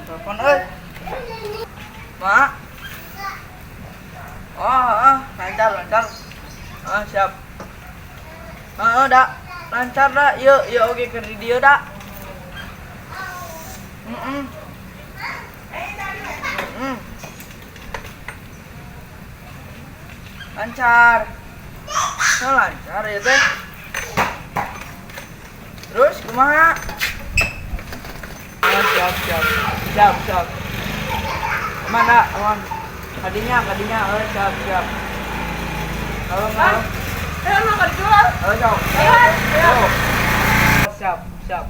Telepon euy. Mak. Oh, ah, lancar, lancar. Ah, siap. Ah, da. Lancar da. Ieu, ieu oge keur di dieu da. Heeh. Heeh. Lancar. Oh, lancar ya teh. Terus kumaha? Ah, siap, siap. Siap, siap. Aman da, aman. Kadinya, kadinya, oh, siap, siap. Halo, halo. Eh, lu nggak dijual. Halo, jauh. Ayo. Siap, siap.